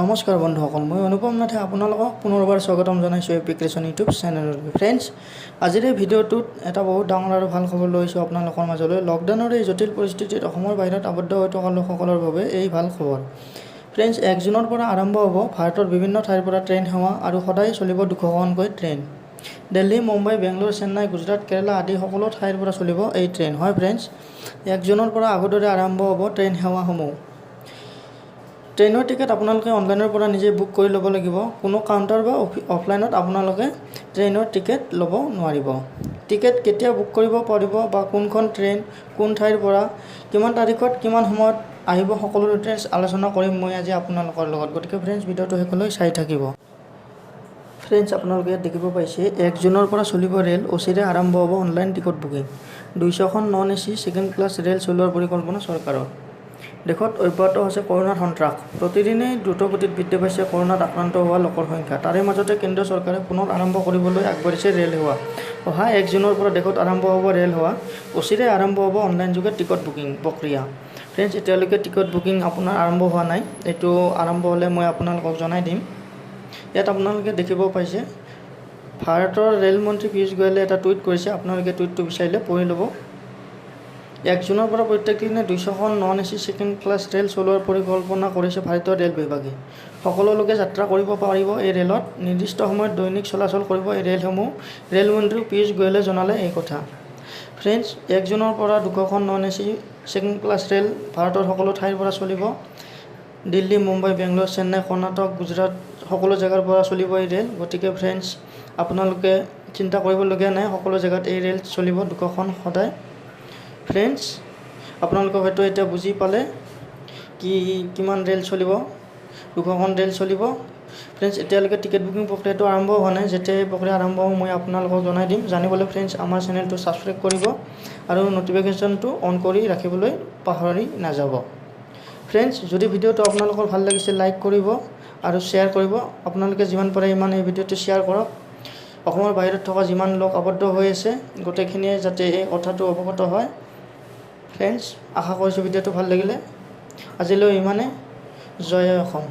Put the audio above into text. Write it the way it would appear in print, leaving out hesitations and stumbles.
নমস্কাৰ বন্ধুসকল, মই অনুপম নাথে আপোনালোকক পুনৰবাৰ স্বাগতম জনাইছোঁ এপ্লিকেশ্যন ইউটিউব চেনেললৈ। ফ্ৰেণ্ডছ, আজিৰ এই ভিডিঅ'টোত এটা বহুত ডাঙৰ আৰু ভাল খবৰ লৈ আহিছোঁ আপোনালোকৰ মাজলৈ। লকডাউনৰ এই জটিল পৰিস্থিতিত অসমৰ বাহিৰত আবদ্ধ হৈ থকা লোকসকলৰ বাবে এই ভাল খবৰ। ফ্ৰেণ্ডছ, 1 জুনৰ পৰা আৰম্ভ হ'ব ভাৰতৰ বিভিন্ন ঠাইৰ পৰা ট্ৰেইন সেৱা আৰু সদায় চলিব 200খনকৈ ট্ৰেইন। দিল্লী, মুম্বাই, বেংগলোৰ, চেন্নাই, গুজৰাট, কেৰালা আদি সকলো ঠাইৰ পৰা চলিব এই ট্ৰেইন। হয় ফ্ৰেণ্ডছ, 1 জুনৰ পৰা আগৰ দৰে আৰম্ভ হ'ব ট্ৰেইন সেৱাসমূহ। ট্ৰেইনৰ টিকেট আপোনালোকে অনলাইনৰ পৰা নিজে বুক কৰি ল'ব লাগিব। কোনো কাউণ্টাৰ বা অফলাইনত আপোনালোকে ট্ৰেইনৰ টিকেট ল'ব নোৱাৰিব। টিকেট কেতিয়া বুক কৰিব পাৰিব বা কোনখন ট্ৰেইন কোন ঠাইৰ পৰা কিমান তাৰিখত কিমান সময়ত আহিব, সকলো ডিটেইলছ আলোচনা কৰিম মই আজি আপোনালোকৰ লগত। গতিকে ফ্ৰেণ্ডছ, ভিডিঅ'টো শেষলৈ চাই থাকিব। ফ্ৰেণ্ডছ, আপোনালোকে ইয়াত দেখিব পাইছে, 1 জুনৰ পৰা চলিব ৰেল। অচিৰে আৰম্ভ হ'ব অনলাইন টিকট বুকিং। 200খন non AC second class rail চলোৱাৰ পৰিকল্পনা চৰকাৰৰ। দেশত অব্যাহত আছে কৰোণাৰ সন্ত্ৰাস। প্ৰতিদিনেই দ্ৰুতগতিত বৃদ্ধি পাইছে কৰোণাত আক্ৰান্ত হোৱা লোকৰ সংখ্যা। তাৰে মাজতে কেন্দ্ৰীয় চৰকাৰে পুনৰ আৰম্ভ কৰিবলৈ আগবাঢ়িছে ৰেল সেৱা। অহা 1 জুনৰ পৰা দেশত আৰম্ভ হ'ব ৰেল সেৱা। অচিৰে আৰম্ভ হ'ব অনলাইনযোগে টিকট বুকিং প্ৰক্ৰিয়া। ফ্ৰেণ্ডছ, এতিয়ালৈকে টিকট বুকিং আপোনাৰ আৰম্ভ হোৱা নাই। এইটো আৰম্ভ হ'লে মই আপোনালোকক জনাই দিম। ইয়াত আপোনালোকে দেখিব পাইছে, ভাৰতৰ ৰেল মন্ত্ৰী পীয়ুষ গোৱেলে এটা টুইট কৰিছে। আপোনালোকে টুইটটো বিচাৰিলে পঢ়ি ল'ব। 1 জুনৰ পৰা প্ৰত্যেক দিনে 200খন non AC second class rail চলোৱাৰ পৰিকল্পনা কৰিছে ভাৰতীয় ৰেল বিভাগে। সকলো লোকে যাত্ৰা কৰিব পাৰিব এই ৰেলত। নিৰ্দিষ্ট সময়ত দৈনিক চলাচল কৰিব এই ৰেলসমূহ। ৰেল মন্ত্ৰী পীয়ুষ গোৱেলে জনালে এই কথা। ফ্ৰেণ্ডছ, 1 জুনৰ পৰা 200খন non AC second class rail ভাৰতৰ সকলো ঠাইৰ পৰা চলিব। দিল্লী, মুম্বাই, বেংগলোৰ, চেন্নাই, কৰ্ণাটক, গুজৰাট সকলো জেগাৰ পৰা চলিব এই ৰেল। গতিকে ফ্ৰেণ্ডছ, আপোনালোকে চিন্তা কৰিবলগীয়া নাই, সকলো জেগাত এই ৰেল চলিব 200খন সদায়। ফ্ৰেণ্ডছ, আপোনালোকে হয়তো এতিয়া বুজি পালে কি কিমান ৰেল চলিব। 200খন ৰেল চলিব। ফ্ৰেণ্ডছ, এতিয়ালৈকে টিকেট বুকিং প্ৰক্ৰিয়াটো আৰম্ভ হোৱা নাই। যেতিয়া এই প্ৰক্ৰিয়া আৰম্ভ হ'ব, মই আপোনালোকক জনাই দিম। জানিবলৈ ফ্ৰেণ্ডছ, আমাৰ চেনেলটো ছাবস্ক্ৰাইব কৰিব আৰু ন'টিফিকেশ্যনটো অন কৰি ৰাখিবলৈ পাহৰি নাযাব। ফ্ৰেণ্ডছ, যদি ভিডিঅ'টো আপোনালোকৰ ভাল লাগিছে, লাইক কৰিব আৰু শ্বেয়াৰ কৰিব। আপোনালোকে যিমান পাৰে ইমান এই ভিডিঅ'টো শ্বেয়াৰ কৰক। অসমৰ বাহিৰত থকা যিমান লোক আবদ্ধ হৈ আছে, গোটেইখিনিয়ে যাতে এই কথাটো অৱগত হয়। ফ্ৰেণ্ডছ, আশা কৰিছোঁ ভিডিঅ'টো ভাল লাগিলে। আজিলৈ ইমানে। জয় অসম।